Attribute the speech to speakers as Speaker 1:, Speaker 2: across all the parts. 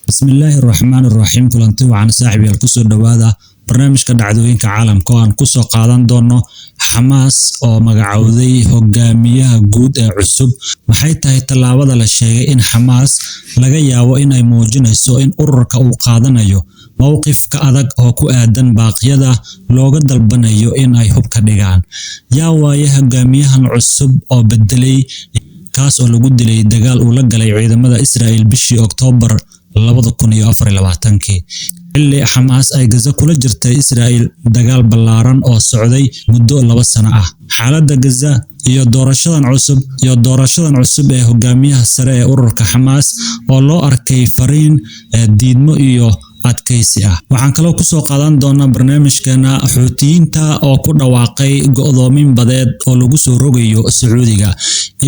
Speaker 1: Bismillaahi raxmaani raxiim. Kulanti wacan, saaxiib yaal. Kusoo dhowaada barnaamijka dhacdooyinka caalamka oo aan kusoo qaadan doono Xamaas oo magacowday hogaamiyaha guud ee cusub. Maxay tahay tallaabada la sheegay in Xamaas laga yaabo in ay muujinayso in ururka uu qaadanayo mowqifka adag oo ku aadan baaqyada looga dalbanayo in ay hubka dhigaan? Yaa waaye hogaamiyahan cusub oo bedelay kaas oo lagu dilay dagaal uu la galay ciidamada Israa'il bishii Oktoobar 2024-kii, xilli Xamaas ay Gaza kula jirtay Israa'il dagaal ballaaran oo socday muddo 2 sano ah? Xaaladda Gaza iyo doorashadan cusub ee hogaamiyaha sare ee ururka Xamaas oo loo arkay fariin diidmo iyo adkaysi ah. Waxaan kaloo kusoo qaadan doonaa barnaamijkeena Xuutiyiinta oo ku dhawaaqay go'doomin badeed oo lagu soo rogayo Sacuudiga,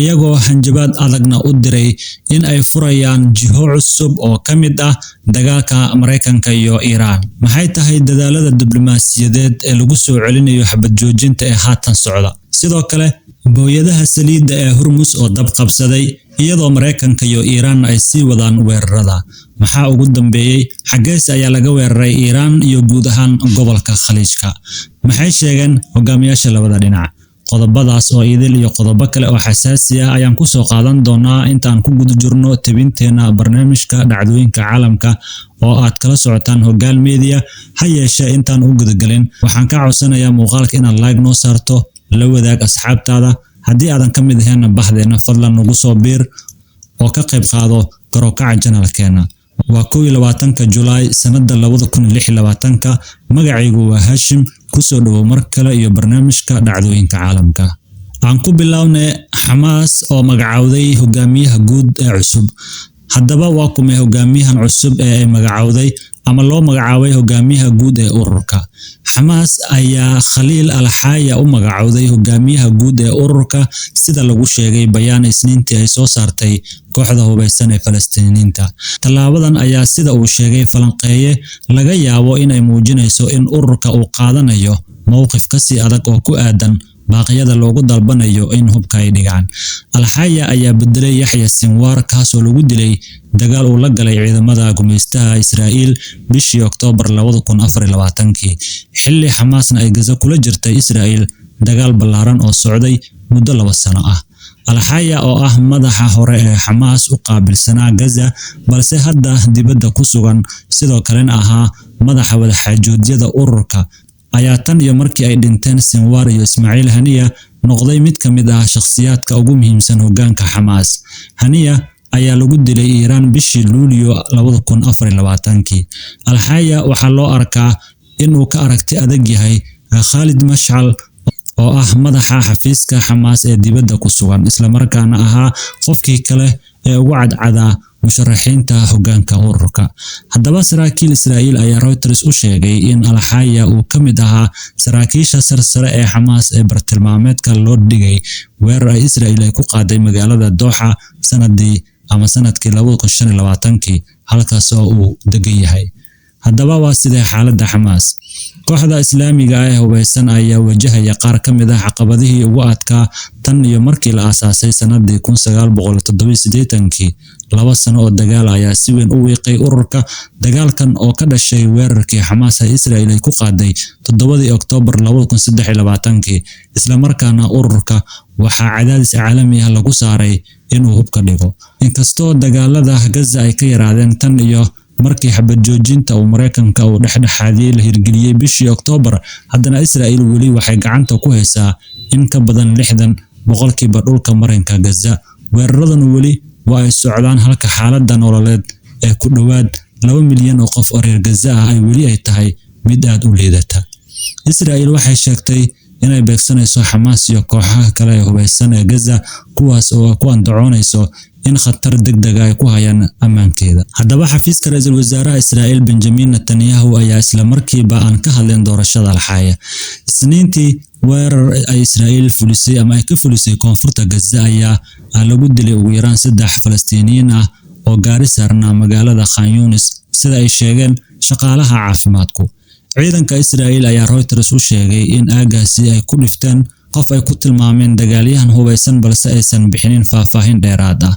Speaker 1: iyagoo hanjabaad adagna u diray in ay furayaan jiho cusub oo ka mid ah dagaalka Maraykanka iyo Iiraan. Maxay tahay dadaalada diblomaasiyadeed ee lagu soo celinayo xabad joojinta ee haatan socda? Sidoo kale, booyadaha saliidda ee Hormus oo dab qabsaday, iyadoo Maraykanka iyo Iiraan ay sii wadaan weerarada. Maxaa ugu dambeeyey? Xaggees ayaa laga weeraray Iiraan iyo guud ahaan gobolka Khaliijka? Maxay sheegeen hogaamiyaasha labada dhinac? Qodobadaas oo idil iyo qodobo kale oo xasaasi ah ayaan kusoo qaadan doonaa intaan ku guda jirno tebinteena barnaamijka dhacdooyinka caalamka oo aad kala socotaan Hoggaan Media. Ha yeeshee, intaan u gudagelin, waxaan kaa codsanayaa muuqaalka inaad like noo saarto, la wadaag asxaabtaada. Haddii aadan ka mid ahaynna baxdeena, fadlan nagu soo biir oo ka qayb qaado garokaca channelkeena. Waa 21-ka Julaay sanada 2026-ka. Magacaygu waa Hashim. Kusoo dhowow mar kale iyo barnaamijka dhacdooyinka caalamka. Aan ku bilownay Xamaas oo magacowday hogaamiyaha guud ee cusub. Haddaba, waa kumay hogaamiyahan cusub ee ay magacowday ama loo magacaabay hogaamiyaha guud ee ururka? Xamaas ayaa Khaliil Alxaaya u magacowday hogaamiyaha guud ee ururka, sida lagu sheegay bayaan Isniintii ay soo saartay kooxda hubeysan ee Falastiiniyiinta. Tallaabadan ayaa, sida uu sheegay falanqeeye, laga yaabo inay muujinayso in ururka uu qaadanayo mowqif kasii adag oo ku aadan baaqyada loogu dalbanayo in hubka ay dhigaan. Alxaya ayaa bedelay Yaxya Sinwaar, kaasoo lagu dilay dagaal uu la galay ciidamada gumaystaha Israa'iil bishii Oktoobar 2024-kii, xilli Xamaasna ay Gaza kula jirtay Israa'iil dagaal ballaaran oo socday muddo 2 sano ah. Alxaya oo ah madaxa hore ee Xamaas u qaabilsanaa Gaza, balse hadda dibadda ku sugan, sidoo kalena ahaa madaxa wadaxaajoodyada ururka, ayaa tan iyo markii ay dhinteen Sinwar iyo Ismaaciil Haniya noqday mid ka mid ah shakhsiyaadka ugu muhiimsan hoggaanka Xamaas. Haniya ayaa lagu dilay Iiraan bishii Luulyo 2024-kii. Alxaya waxaa loo arkaa inuu ka aragti adag yahay Khalid Mashcal oo ah madaxa xafiiska Xamaas ee dibadda ku sugan, islamarkaana ahaa qofkii kale ee ugu cadcadaa musharaxiinta hoggaanka ururka. Haddaba, saraakiil Israa'iil ayaa Reuters u sheegay in Alxaya uu ka mid ahaa saraakiisha sarsare ee Xamaas ee bartilmaameedka loo dhigay weerar ay Israa'iil ay ku qaaday magaalada Dooxa sanadii ama sanadkii 2025-kii, halkaas oo uu degan yahay. Haddaba, waa sidee xaaladda Xamaas? Kooxda Islaamiga ah ee hubeysan ayaa wajahaya qaar ka mid ah caqabadihii ugu adkaa tan iyo markii la aasaasay sanadii 1987-kii. 2 sano oo dagaal ayaa si weyn u wiiqay ururka. Dagaalkan oo ka dhashay weerarkii Xamaas ay Israa'iil ay ku qaaday 7-dii Oktoobar 2023-kii, islamarkaana ururka waxaa cadaadis caalami ah lagu saaray inuu hubka dhigo. Inkastoo dagaalada Gaza ay ka yaraadeen tan iyo markii xabad joojinta uu Maraykanka uu dhexdhexaadiyey la hirgeliyey bishii Oktoobar, haddana Israa'iil weli waxay gacanta ku haysaa in ka badan 60% dhulka marinka Gaza. Weeraradan weli waa ay socdaan, halka xaaladda nololeed ee ku dhowaad 2 milyan oo qof oo reer Gaza ah ay weli ay tahay mid aad u liidata. Israa'iil waxay sheegtay inay beegsanayso Xamaas iyo kooxaha kale ee hubeysan ee Gaza, kuwaas oo ku andacoonayso in khatar degdeg ah ay ku hayaan ammaankeeda. Haddaba, xafiiska ra-iisul wasaaraha Israa'iil Benjamin Netanyahu ayaa isla markiiba aan ka hadlin doorashada Alxaaya. Isniintii, weerar ay Israa'iil fulisay ama ay ka fulisay koonfurta Gaza ayaa lagu dilay ugu yaraan saddex Falastiiniyiin ah oo gaari saarnaa magaalada Khan Yunis, sida ay sheegeen shaqaalaha caafimaadku. Ciidanka Israa'iil ayaa Reuters u sheegay in aagaasi ay ku dhifteen Qof ay ku tilmaameen dagaalyahan hubaysan, balse aysan bixinin faahfaahin dheeraad ah.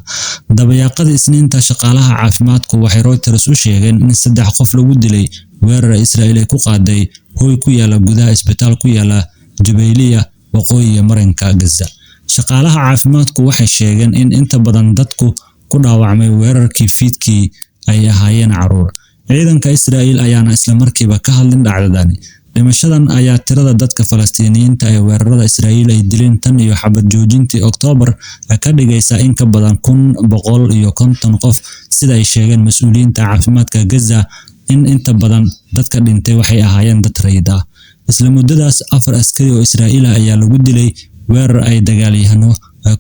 Speaker 1: Dabayaaqadii Isniinta, shaqaalaha caafimaadku waxay Reuters u sheegeen in 3 qof lagu dilay weerar Israa'iil ay ku qaaday hoy ku yaala gudaha isbitaal ku yaala Jabaaliya, waqooyiga marinka Gaza. Shaqaalaha caafimaadku waxay sheegeen in inta badan dadku ku dhaawacmay weerarkii fiidkii ay ahaayeen carruur. Ciidanka Israa'iil ayaana isla markiiba ka hadlin dhacdadani. Dhimashadan ayaa tirada dadka Falastiiniyiinta ee weerarada Israa'iil ay dileen tan iyo xabad joojintii Oktoobar ka dhigaysa in ka badan 1,150 qof, sida ay sheegeen mas'uuliyiinta caafimaadka Gaza. In inta badan dadka dhintay waxay ahaayeen dad rayid ah. Isla muddadaas, 4 askari oo Israa'iil ah ayaa lagu dilay weerar ay dagaalyahano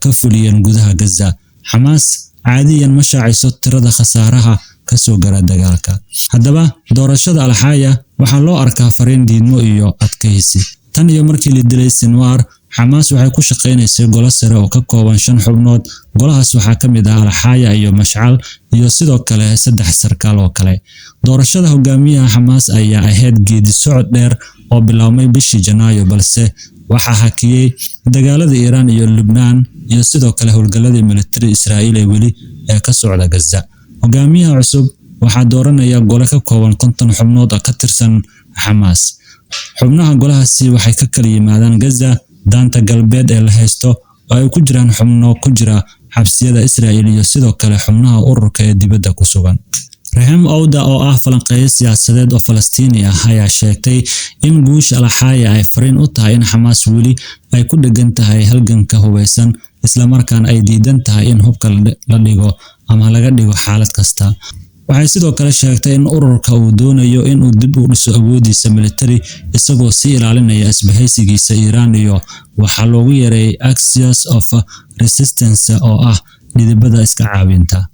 Speaker 1: ka fuliyeen gudaha Gaza. Xamaas caadiyan ma shaaciso tirada khasaaraha ka soo gara dagaalka. Haddaba, doorashada Alxaya waxaa loo arkaa fariin diidmo iyo adkaysi. Tan iyo markii la dilay Sinwar, Xamaas waxay ku shaqaynaysay golo sare oo ka kooban 5 xubnood. Golahaas waxaa ka mid ah Alxaya iyo Mashcal iyo sidoo kale 3 sarkaal oo kale. Doorashada hogaamiyaha Xamaas ayaa ahayd geedi socod dheer oo bilaabmay bishii Janaayo, balse waxaa hakiyey dagaaladii Iiraan iyo Lubnaan iyo sidoo kale howlgalladii militari Israa'iil ee weli ee ka socda Gaza. Hogaamiyaha cusub waxaa dooranaya gole ka kooban 50 xubnood oo ka tirsan Xamaas. Xubnaha golahaasi waxay ka kala yimaadaan Gaza, Daanta Galbeed ee la haysto, oo ay ku jiraan xubno ku jira xabsiyada Israa'iil iyo sidoo kale xubnaha ururka ee dibadda ku sugan. Rahem Owda, oo ah falanqeeye siyaasadeed oo Falastiini ah, ayaa sheegtay in guusha Alxaya ay fariin u tahay in Xamaas weli ay ku dhegan tahay halganka hubeysan, isla markaana ay diidan tahay in hubka la dhigo ama laga dhigo xaalad kasta. Waxay sidoo kale sheegtay in ururka uu doonayo in uu dib u dhiso awoodiisa militari, isagoo sii ilaalinaya isbahaysigiisa Iiraan iyo waxaa loogu yeeray Axis of Resistance, oo ah dhidibada iska caabinta.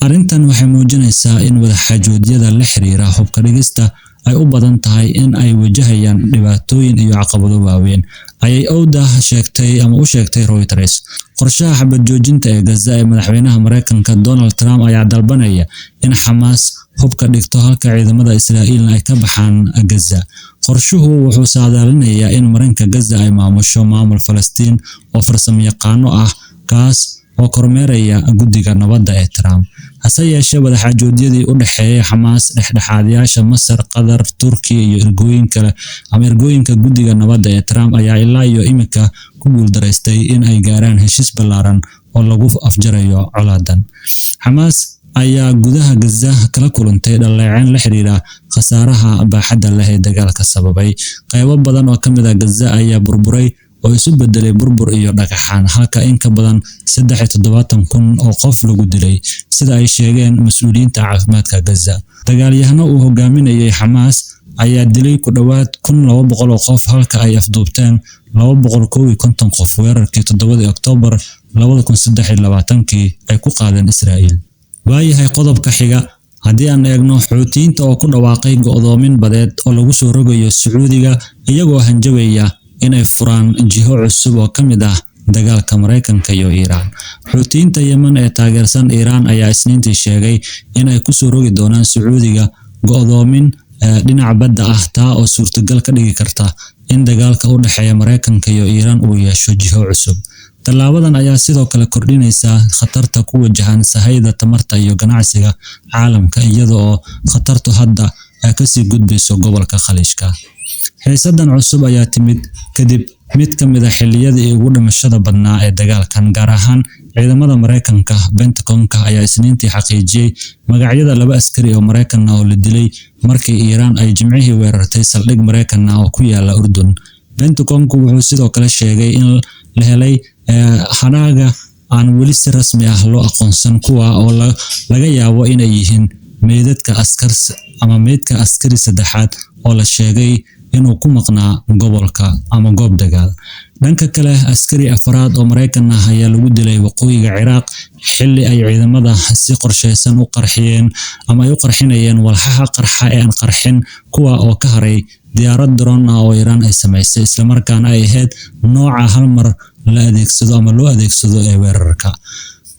Speaker 1: Arrintan waxay muujinaysaa in wadaxaajoodyada la xiriira hubka dhigista ay u badan tahay in ay wajahayaan dhibaatooyin iyo caqabado waaweyn, ayay Owda sheegtay ama u sheegtay Reuters. Qorshaha xabad joojinta ee Gaza ee madaxweynaha Mareykanka Donald Trump ayaa dalbanaya in Xamaas hubka dhigto, halka ciidamada Israa'iilna ay ka baxaan Gaza. Qorshuhu wuxuu saadaalinayaa in marinka Gaza ay maamusho maamul Falastiin oo farsamayaqaano ah, kaas oo kormeeraya guddiga nabadda ee Trump. Hase yeeshee, wadaxaajoodyadii u dhexeeyay Xamaas, dhexdhexaadiyaasha Masar, Qatar, Turkiya iyo ergooyin kale ama ergooyinka guddiga nabadda ee Trump ayaa ilaa iyo imika ku guuldaraystay in ay gaaraan heshiis ballaaran oo lagu afjarayo colaadan. Xamaas ayaa gudaha Gaza kala kulantay dhaleeceyn la xiriira khasaaraha baaxadda leh ee dagaalka sababay. Qaybo badan oo ka mid ah Gaza ayaa burburay oo isu bedelay burbur iyo dhagaxaan, halka in ka badan 73,000 oo qof lagu dilay, sida ay sheegeen mas'uuliyiinta caafimaadka Gaza. Dagaalyahano uu hogaaminayay Xamaas ayaa dilay ku dhowaad 1,200 oo qof, halka ay afduubteen 251 qof weerarkii 7dii Oktoobar 2023kii ay ku qaadeen Israa'iil. Waayahay, qodobka xiga haddii aan eegno, Xuutiyiinta oo ku dhawaaqay go'doomin badeed oo lagu soo rogayo Sacuudiga, iyagoo hanjabaya inay furaan jiho cusub oo ka mid ah dagaalka Mareykanka iyo Iiraan. Xuutiyiinta Yemen ee taageersan Iiraan ayaa Isniintii sheegay in ay kusoo rogi doonaan Sacuudiga go'doomin dhinaca badda ah, taa oo suurtagal ka dhigi karta in dagaalka u dhexeeya Mareykanka iyo Iiraan uu yeesho jiho cusub. Tallaabadan ayaa sidoo kale kordhinaysa khatarta ku wajahan sahayda tamarta iyo ganacsiga caalamka, iyada oo khatartu hadda ay kasii gudbayso gobolka Khaliijka. Xiisadan cusub ayaa timid kadib mid ka mid ah xilliyadii ugu dhimashada badnaa ee dagaalkan, gaar ahaan ciidamada Mareykanka. Pentagon-ka ayaa Isniintii xaqiijiyey magacyada 2 askari oo Mareykan ah oo la dilay markii Iiraan ay Jimcihii weerartay saldhig Mareykan ah oo ku yaala Urdun. Pentagon-ku wuxuu sidoo kale sheegay in la helay hadhaaga aan weli si rasmi ah loo aqoonsan, kuwa oo laga yaabo inay yihiin meydadka askar ama meydka askari saddexaad oo la sheegay inuu ku maqnaa gobolka ama goob dagaal. Dhanka kale, askari afraad oo Mareykan ah ayaa lagu dilay waqooyiga Ciraaq xilli ay ciidamada si qorsheysan u qarxiyeen ama ay u qarxinayeen walxaha qarxa ee aan qarxin, kuwa oo ka haray diyaarad drone ah oo Iiraan ay samaysay, islamarkaana ay ahayd nooca hal mar la adeegsado ama loo adeegsado ee weerarka.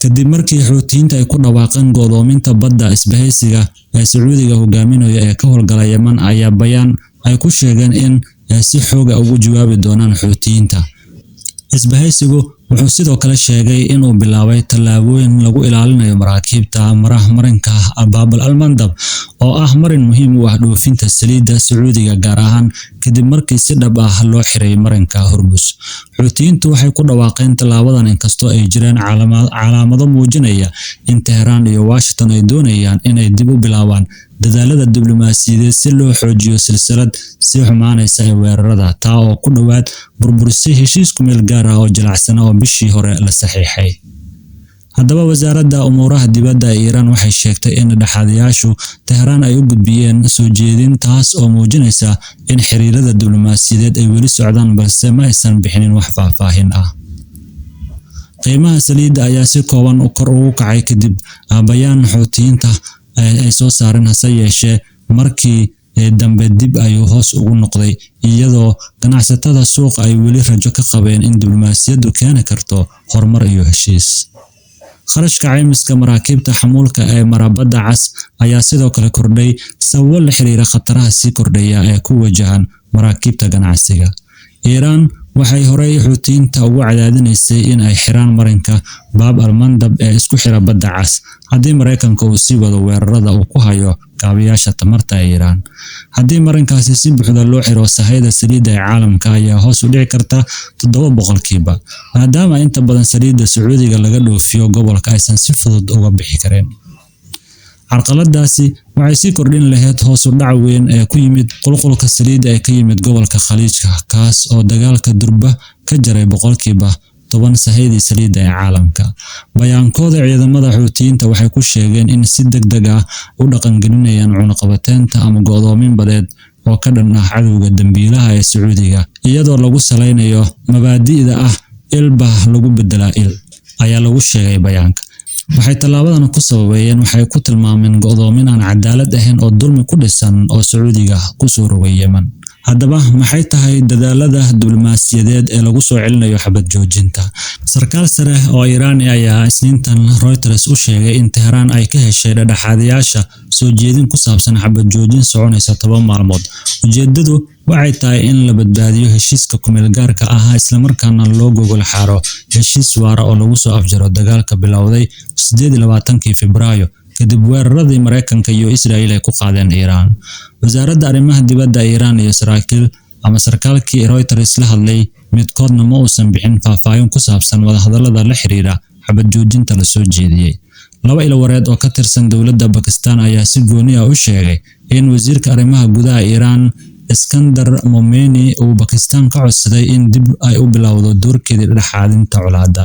Speaker 1: Kadib markii Xuutiyiinta ay ku dhawaaqeen go'doominta badda, isbahaysiga ee Sacuudiga hogaaminayo ee ka howlgala Yemen ayaa bayaan ay ku sheegeen in si xooga ugu jawaabi doonaan Xuutiyiinta. Isbahaysigu wuxuu sidoo kale sheegay inuu bilaabay tallaabooyin lagu ilaalinayo maraakiibta maraha marinka Baab al-Mandab, oo ah marin muhiim u ah dhoofinta saliidda Sacuudiga, gaar ahaan kadib markii si dhab ah loo xiray marinka Hormuz. Xuutiyiintu waxay ku dhawaaqeen tallaabadan inkastoo ay jiraan calaamado muujinaya in Tehraan iyo Washington ay doonayaan inay dib u bilaabaan dadaalada diblomaasiyadeed si loo xoojiyo silsilad sii xumaanaysa ee weerarada, taa oo ku dhowaad burburisay heshiis ku meel gaar ah oo jilicsan oo bishii hore la saxiixay. Haddaba, wasaaradda umuuraha dibadda ee Iiraan waxay sheegtay in dhexdhexaadiyaashu Tehraan ay u gudbiyeen soo jeedin, taas oo muujinaysa in xiriirada diblomaasiyadeed ay weli socdaan, balse ma aysan bixinin wax faahfaahin ah. Qiimaha saliidda ayaa si kooban kor ugu kacay kadib bayaan Xuutiyiinta ay soo saareen, hase yeeshee markii dambe dib ayuu hoos ugu noqday, iyadoo ganacsatada suuqa ay weli rajo ka qabeen in diblomaasiyaddu keeni karto horumar iyo heshiis. Kharashka caymiska maraakiibta xamuulka ee mara Badda Cas ayaa sidoo kale kordhay sababo la xiriira khataraha sii kordhaya ee ku wajahan maraakiibta ganacsiga. Iiraan waxay horey Xuutiyiinta ugu cadaadinaysay in ay xiraan marinka Baab al-Mandab ee isku xira Badda Cas haddii Maraykanka uu sii wado weerarada uu ku hayo kaabayaasha tamarta ee Iiraan. Haddii marinkaasi si buuxda loo xiro, sahayda saliidda ee caalamka ayaa hoos u dhici karta 7%, maadaama inta badan saliidda Sacuudiga laga dhoofiyo gobolka aysan si fudud uga bixi karin. Carqaladaasi waxay sii kordhin lahayd hoos u dhac weyn ee ku yimid qulqulka saliidda ee ka yimid gobolka Khaliijka, kaas oo dagaalka durba ka jaray 10% sahaydii saliidda ee caalamka. Bayaankooda, ciidamada Xuutiyiinta waxay ku sheegeen in si degdeg ah u dhaqangelinayaan cunaqabateynta ama go'doomin badeed oo ka dhan ah cadowga dambiilaha ee Sacuudiga, iyadoo lagu salaynayo mabaadi'da ah "il baa lagu beddelaa il", ayaa lagu sheegay bayaanka. Waxay tallaabadan ku sababeeyeen waxay ku tilmaameen go'doomin aan cadaalad ahayn oo dulmi ku dhisan oo Sacuudiga kusoo rogay Yemen. Haddaba, maxay tahay dadaalada diblomaasiyadeed ee lagu soo celinayo xabad joojinta? Sarkaal sare oo Iiraani ayaa Isniintan Reuters u sheegay in Tehraan ay ka heshay dhexdhexaadiyaasha soo jeedin ku saabsan xabad joojin soconaysa 10 maalmood. Ujeedadu waxay tahay in la badbaadiyo heshiiska kumeelgaarka ah, islamarkaana loo gogol xaaro heshiis waara oo lagu soo afjaro dagaalka bilowday 28-kii Febraayo kadib weeraradii Maraykanka iyo Israel ay ku qaadeen Iiraan. Wasaaradda arrimaha dibadda Iiraan iyo saraakiil ama sarkaalkii Reuters la hadlay midkoodna ma uusan bixin faahfaahin ku saabsan wadahadallada la xiriira xabad joojinta la soo jeediyey. Laba ilo wareed oo ka tirsan dowladda Bakistan ayaa si gooni ah u sheegay in wasiirka arrimaha gudaha Iiraan Iskandar Momeni uu Bakistan ka codsaday in dib ay u bilowdo doorkeedii dhexdhexaadinta colaadda.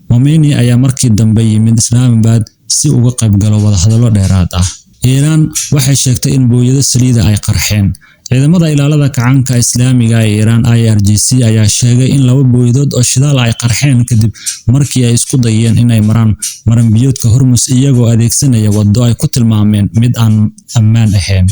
Speaker 1: Momeni ayaa markii dambe yimid Islamabad si uga qayb galo wadahadallo dheeraad ah. Iiraan waxay sheegtay in booyado saliida ay qarxeen. Ciidamada ilaalada kacaanka Islaamiga ee Iiraan, IRGC, ayaa sheegay in laba booyadood oo shidaal ay qarxeen kadib markii ay isku dayeen in ay maraan maranbiyoodka Hormuz iyagoo adeegsanaya waddo ay ku tilmaameen mid aan ammaan ahayn.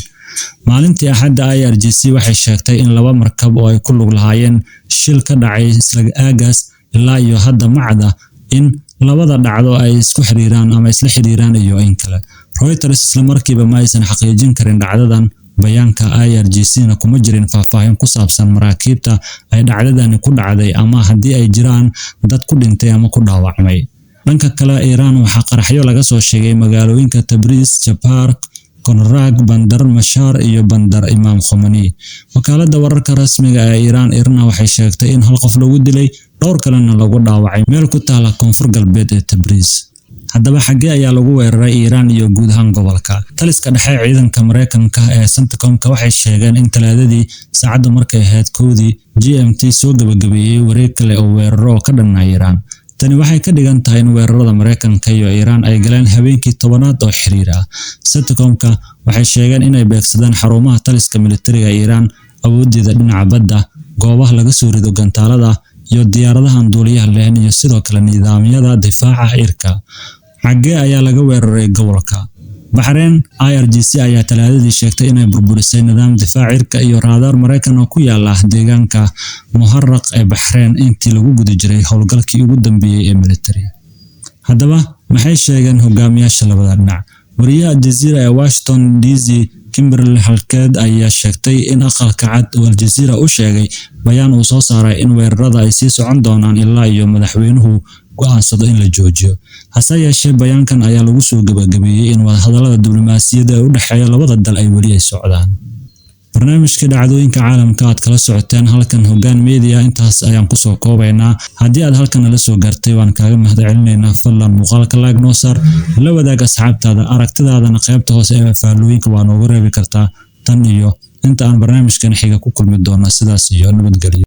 Speaker 1: Maalintii Axadda, IRGC waxay sheegtay in laba markab oo ay ku lug lahaayeen shil ka dhacay isla aagaas. Ilaa iyo hadda ma cadda in labada dhacdo ay isku xiriiraan ama isla xiriiraan iyo in kale. Reuters isla markiiba ma aysan xaqiijin karin dhacdadan. Bayaanka IRGC na kuma jirin faahfaahin ku saabsan maraakiibta ay dhacdadani ku dhacday ama haddii ay jiraan dad ku dhintay ama ku dhaawacmay. Dhanka kale, Iiraan waxaa qaraxyo laga soo sheegay magaalooyinka Tabriz, Jabbar, Konarak, Bandar Mashhad iyo Bandar Imaam Khomeini. Wakaaladda wararka rasmiga ee Iiraan, IRNA, waxay sheegtay in hal qof lagu dilay, dhowr kalena lagu dhaawacay meel ku taala koonfur galbeed ee Tabriz. Haddaba, xaggee ayaa lagu weeraray Iiraan iyo guud ahaan gobolka? Taliska dhexe ciidanka Maraykanka ee CENTCOM-ka waxay sheegeen in Talaadadii saacaddu markay ahayd 1-dii GMT soo gabagabeeyey wareeg kale oo weeraro oo ka dhan ah Iiraan. Tani waxay ka dhigan tahay in weerarada Maraykanka iyo Iiraan ay galeen habeenkii 10aad oo xiriir ah. CENTCOM-ka waxay sheegeen inay beegsadeen xarumaha taliska militariga Iiraan, awoodeeda dhinaca badda, goobaha laga soo rido gantaalada iyo diyaaradaha aan duuliyaha lahayn, iyo sidoo kale nidaamyada difaaca cirka. Xaggee ayaa laga weeraray gobolka? Baxrayn, IRGC ayaa Talaadadii sheegtay inay burburisay nidaam difaac cirka iyo raadaar Maraykan oo ku yaala deegaanka Muharraq ee Baxrayn intii lagu guda jiray howlgalkii ugu dambeeyay ee militari. Haddaba, maxay sheegeen hogaamiyaasha labada dhinac? Wariyaha Aljazeera ee Washington DC. Kimberly Halkett ayaa sheegtay in Aqalka Cad uu Aljazeera u sheegay bayaan uu soo saaray in weerarada ay sii socon doonaan ilaa iyo madaxweynuhu go'aansado in la joojiyo. Hase yeeshee, bayaankan ayaa lagu soo gabagabeeyey in wadahadallada diblomaasiyadda ee u dhexeeya labada dal ay weli ay socdaan. Barnaamijka dhacdooyinka caalamka aad kala socoteen halkan Hoggaan Media intaas ayaan kusoo koobaynaa. Haddii aad halkan nala soo gaartay, waan kaaga mahadcelinaynaa. Fadlan muuqaalka like noo saar, la wadaag asxaabtaada, aragtidaadana qaybta hoose ee faallooyinka waa noogu reebi kartaa. Tan iyo inta aan barnaamijkan xiga ku kulmi doona, sidaas iyo nabadgelyo.